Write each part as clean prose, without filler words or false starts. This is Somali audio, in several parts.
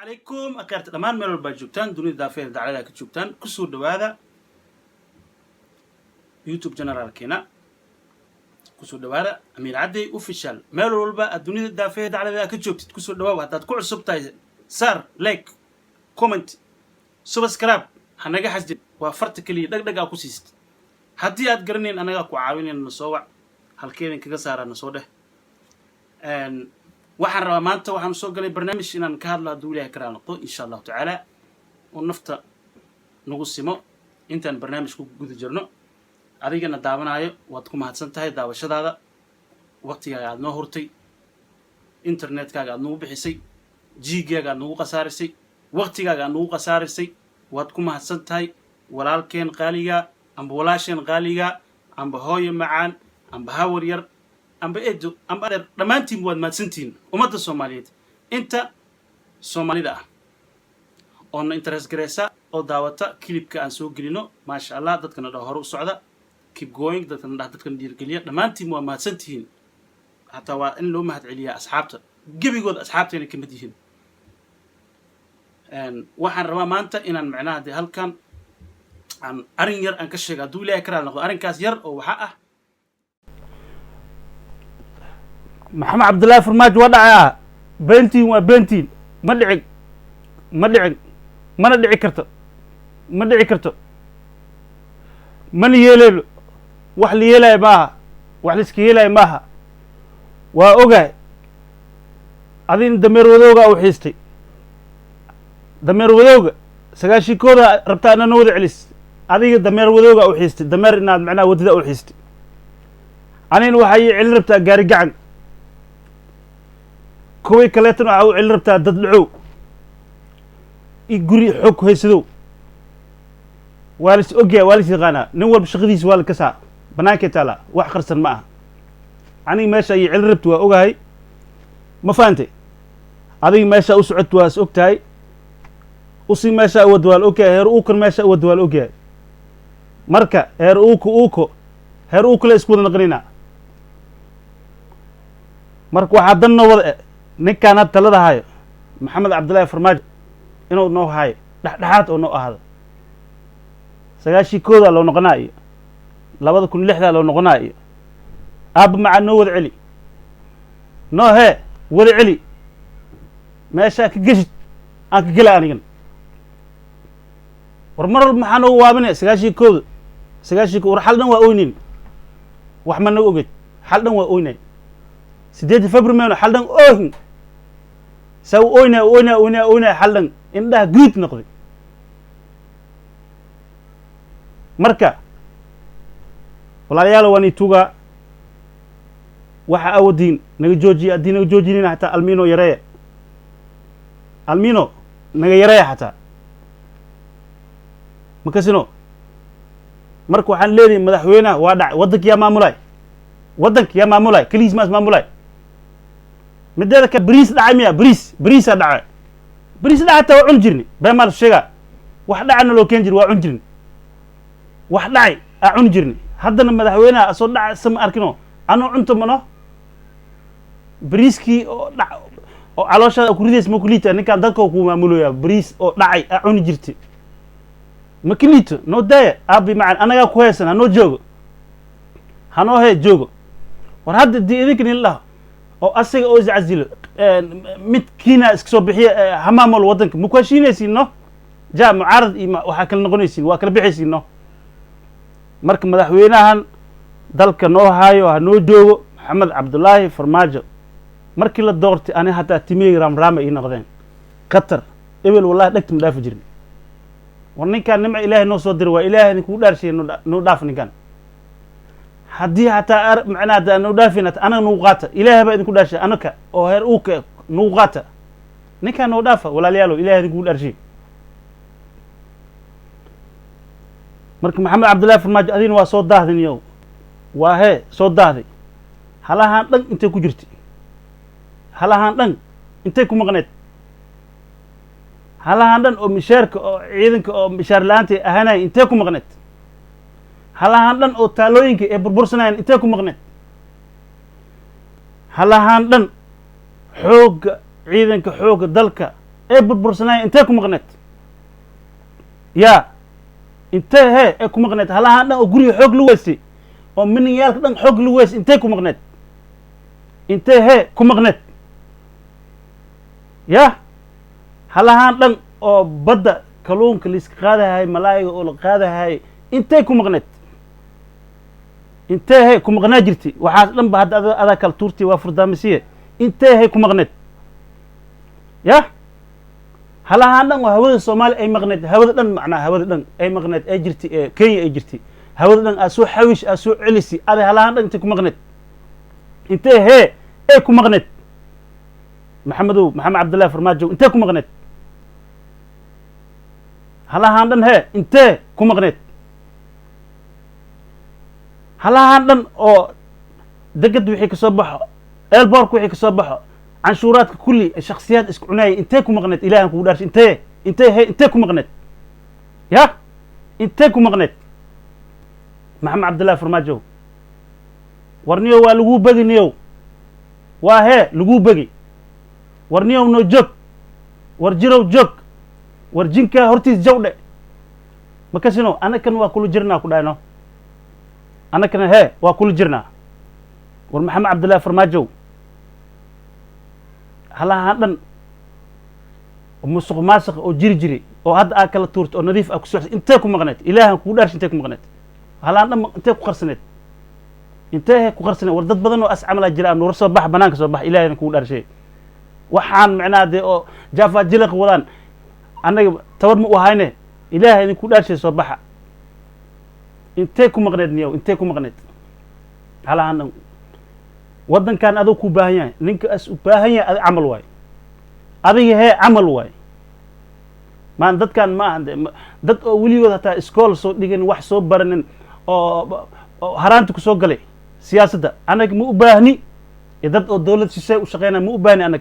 Calaykum akhyaarta dhammaan, meel walbaa joogtaan, dunida daafeeda daclada ka joogtaan, kusoo dhawaada YouTube channelkeena, kusoo dhawaada Amiir Caddey Official. Meel walba aad dunida daafeeda daclada ka joogtid, kusoo dhawaaw. Haddaad ku cusub tahay, saar like, comment, subscribe, ha naga xasdin. Waa farta keliya dhag dhag aa ku siist. Haddii aad garanayn, annagaa ku caawinayna. Na soo wac, halkeedan kaga saaraa na soo dheh. Waxaan rabaa maanta, waxaan soo galay barnaamij inaan ka hadlo, hadduu Ilahay karaa noqdo, insha Allahu tacaala, oo nafta nagu simo intaan barnaamij ku guda jirno. Adigana daawanaayo, waad ku mahadsan tahay daawashadaada. Waqtigaaga aad noo hurtay, internetkaaga aad nagu bixisay, jiigaaga aad nagu khasaarisay, waqtigaaga aad nagu khasaarisay, waad ku mahadsan tahay. Walaalkeen qaaligaa amba walaasheen qaaligaa amba hooyo macaan amba hawar yar amba edo amba adeer, dhammaantiin waad mahadsantihiin. Ummadda Soomaaliyeed, inta Soomaalida ah oona interest gareysa oo daawata clipka aan soo gelino, maasha Allah. Dadkana dha hore u socda, keep going, dadkana dhah, dadkana dhiirgeliya, dhammaantiin waa mahadsantihiin. Hataa waa in loo mahad celiyaa asxaabta, gebigooda asxaabtayna ka mid yihiin. Waxaan rabaa maanta inaan macnaha dee halkan aan arrin yar aan ka sheego, hadduu Ilahay ka raali noqdo. Arrinkaas yar oo waxaa ah, Maxamed Cabdullaahi Farmaajo waa dhacay. Beentiin waa beentiin. Ma dhicin, ma dhicin, mana dhici karto, ma dhici karto, mana yeeleyno. Wax la yeelaayo maaha, wax la iska yeelaayo maaha. Waa ogahay adin dameer wadooga u xiistay, dameer wadooga sagaashinkooda rabtaa inaa noo wada celis. Adiga dameer wadooga u xiistay, dameer inaad macnaha waddada u xiistay. Anigana waxaa ii celin rabtaa gaari gacan, kuwii kaleetana waxaa u celin rabtaa dad dhacow iyo guri xoog ku haysadow. Waa lis ogyahay, waa lis yaqaanaa. Nin walba shaqadiisa waa la kasaa, bannaankay taalaa, wax qarsan ma aha. Aniga meesha iyo celin rabti waa ogahay, ma fahantay? Adiga meesha u socot waa is og tahay, usii meesha u wad waa la ogyahay, heer uukan meesha u wad waa la ogyahay. Marka heer uuko uuko heer uuko la isku wada naqninaa. Marka waxaa dan noo wada ninkaan had talada hayo, Maxamed Cabdullaahi Farmaajo, inuu noo hayo dhexdhexaad oo noo ahaado. Sagaashii koodaa loo noqonaa iyo 2006-daa loo noqonaa iyo aabba macaa noo wada celi, noo hee wada celi. Meeshaa ka geshid aan ka gela anigan. War mar walba maxaa noogu waabinaya sagaashii kooda, sagaashii ko? War xal dhan waa oynin, wax ma naga ogeyd. Xal dhan waa oynay, 8 February xal dhan oohin saa u oynaya, oynaya, oynaya, oynaya, xal dhan indhaha guud noqday. Marka walaalayaal, waan itugaa waxa awoodiin naga joojiya. Haddii naga joojinina, xataa almino yareeya, almino naga yareeya xataa makasino. Marka waxaan leedahay, madaxweynaha waa dhacay, waddanka yaa maamulay? Waddanka yaa maamulay? Keligiis maas maamulay? Mideeda ka bariis dhacay miya? Bariis, bariisaa dhacay, bariis dhacay hataa waa cuni jirni. Been maa sheegaa? Wax dhacana loo keen jiri, waa cuni jirni. Wax dhacay aa cuni jirni. Haddana madaxweynaha asoo dhaca sama arkino, anoo cunto mano bariiskii oo dhac oo calooshaada ku ridaysa ma kuliita? Ninkaan dadka ku maamulaya, bariis oo dhacay aa cuni jirti, ma kaliito? Noo daaya aabi macan, annagaa ku haysan. Hanoo joogo, hanoo hee joogo. War hadda dii idinka nin dhaho oo asaga oo iscasilo, midkiina iska soo bixiya, ha maamulo waddanka, ma ku heshiinaysiin? No ja mucaarad iyo waxaa kala noqonaysiin, waa kala bixaysiin, no. Marka madaxweynahan dalka noo haayo ha noo joogo, Maxamed Cabdullaahi Farmaajo. Markii la doortay, ani hataa timihii raamraama ii noqdeen qatar ebel, wallahi dhegta ma dhaafi jirin. War ninkaan nimca Ilaahay noo soo diray, waa Ilaahay idinkugu dhaarshiye, noo dhaaf ninkan. Haddii hataa macnaha hadda noo dhaafin, anaga nagu qaata. Ilaahay baa idinku dhaarshiye, anaka oo heer uuka nagu qaata, ninkaan noo dhaafa. Walaalayaalow, Ilahay idinkugu dhaarshiye. Marka Maxamed Cabdullahi Farmaajo, adigna waa soo daahdin yow, waa hee soo daahday. Halahaan dhan intay ku jirtay? Halahaan dhan intay ku maqneed? Halahaan dhan oo mishaarka oo ciidanka oo mishaar la-aanta ahaanaya intee ku maqneed? Halahaan dhan oo taalooyinka ee burbursanayan intee ku maqneed? Halahaan dhan xoogga ciidanka xoogga dalka Ee burbursanaayeen, intee ku maqneed? Yaa intee hee ee ku maqneed? Halahaan dhan oo guriga xoog lagu haystay oo miniyaalka dhan xoog lagu haystay, intee ku maqneed? Intee hee ku maqneed? Yah, halahaan dhan oo badda kalluunka laiska qaadahay, malaayiga oo la qaadahay, intee ku maqneed? Intee he ku maqnaa jirtay? Waxaas dhan ba hadda adaa kala tuurtay, waa furdaamisiye. Intee he ku maqneed? Yah, halahaan dhan oo hawada Soomaaliya ay maqneed, hawada dhan, macnaha hawada dhan ay maqneed, ay jirtay ee Kenya ay jirtay, hawada dhan aa soo xawish, aa soo celisi aday, halahaan dhan intee ku maqneed? Intee hee ee ku maqneed, Maxamedow, Maxamed Cabdillahi Farmaajo? Intee ku maqneed halahaan dhan hee? Intee ku maqneed halahaan dhan oo deged wixii kasoo baxo, airport-ka wixii kasoo baxo, canshuuraadka kulli shaksiyaad isku cunaayay, intee ku maqneed? Ilahan kugu dhaarshay, intee he, intee ku maqneed? Yah, intee ku maqneed, Maxamed Cabdillahi Farmaajo? War niyow, waa laguu begi niyow, waa hee laguu begi. War niyow, noo joog. War jirow, joog. War jinkaa hortiis jawdhe makasino. Anakan waa kula jirnaa ku dhahayno, annakana hee waa kula jirnaa. War Maxamed Cabdillahi Farmaajow, halahaan dhan musuq maasuq oo jiri jiri oo hadda aa kala tuurta oo nadiif aa ku socsa, intee ku maqneed? Ilaahan kugu dhaarsh, intee ku maqneed halahaan dhan? Intee ku qarsaneed? Intee he ku qarsaneed? War dad badan oo as camalaa jira. Nuur, soo bax, banaanka soo bax. Ilaahayna kugu dhaarshay, waxaan macnaha dee oo jaafa jilaq wadaan, annaga tabar ma u hayne. Ilaahay idinku dhaarshay, soo baxa. Intee ku maqneed niyow? Intee ku maqneed halahaan dhan? Waddankan adoo ku baahan yahay, ninka as u baahan yahay adi camal waay, adiga hee camal waay. Maan dadkan ma aha dad oo weligood hataa iskool soo dhigin, wax soo baranin, oo haraanta kusoo galay siyaasadda. Annaga ma u baahni dad oo dowlad shishe u shaqeynaya, ma u baahni.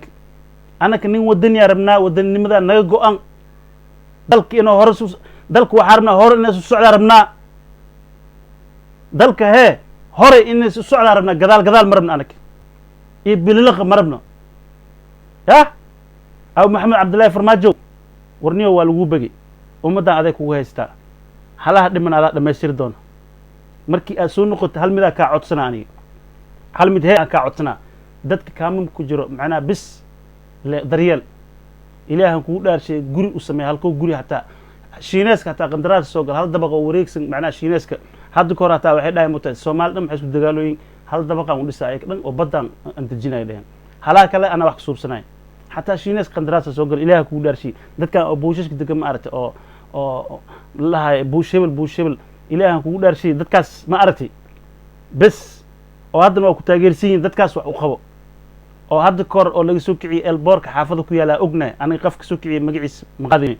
Annaga nin wadaniyaa rabnaa, wadaninimada naga go-an. Dalka inuu hore su dalka waxaa rabnaa hore inay su socdaa rabnaa. Dalka hee hore inay su socdaa rabnaa, gadaal gadaal ma rabno annaga iyo bililiqa ma rabno. Yah, aw Maxamed Cabdillahi Farmaajo, warniyo waa laguu begi. Ummaddan aday kugu haystaa. Halaha dhiman adaa dhamaystiri doona markii aad soo noqoto. Hal midaa kaa codsanaa aniga, hal mid hee aan kaa codsanaa: dadka kaamam ku jiro, macnaha bis le daryeel. Ilaahan kugu dhaarshay, guri u sameey, halkoo guri hataa Shiineeska hataa qandaraas soo gal, hal dabaq oo wareegsan. Macnaha Shiineeska hadda ka hor hataa waxay dhahay muta Soomaali dhan waxay isku dagaalooyin, hal dabaqaan u dhisa ayaga dhan oo baddaan aan dejinaya dheheen, halaha kale anaa wax ka suubsanaya. Xataa Shiineeska qandaraasa soo gal. Ilaaha kugu dhaarshay, dadkan oo buushashka degan, ma aragtay, oo lalahay buush hebel, buush hebel, ilaahan kugu dhaarshay, dadkaas ma aragtay bes oo haddana waa ku taageersan yihin. Dadkaas wax u qabo oo hadda kahor oo laga soo kiciyey airport-ka xaafada ku yaalaa ognahay aniga. Qof ka soo kiciyey magaciisa maqadini.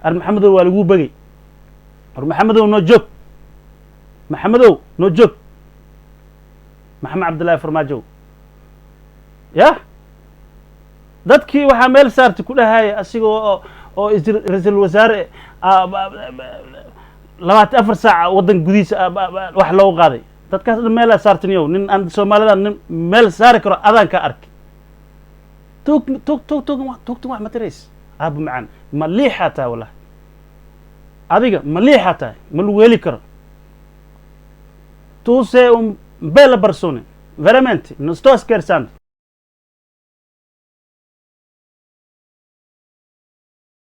Ar Maxamedow, waa laguu begay. War Maxamedow, noo joog. Maxamedow, noo joog. Maxamed Cabdillahi Farmaajow, yah, dadkii waxaa meel saartay ku dhahaya asigoo oo ra-iisul wasaare 24 saac waddanka gudihiisa wax loogu qaaday. Dadkaas dhan meelaa saartaniyow. Nin aan Soomaalida nin meel saari karo adaan ka arki. Toog toog toog toog toogtan wax ma tirays. Aaba macaan, ma liixaa tahay? Wallahi adiga ma liixaa tahay, ma lagu heli karo. Tu sei un bella persona, veramente, non sto scherzando.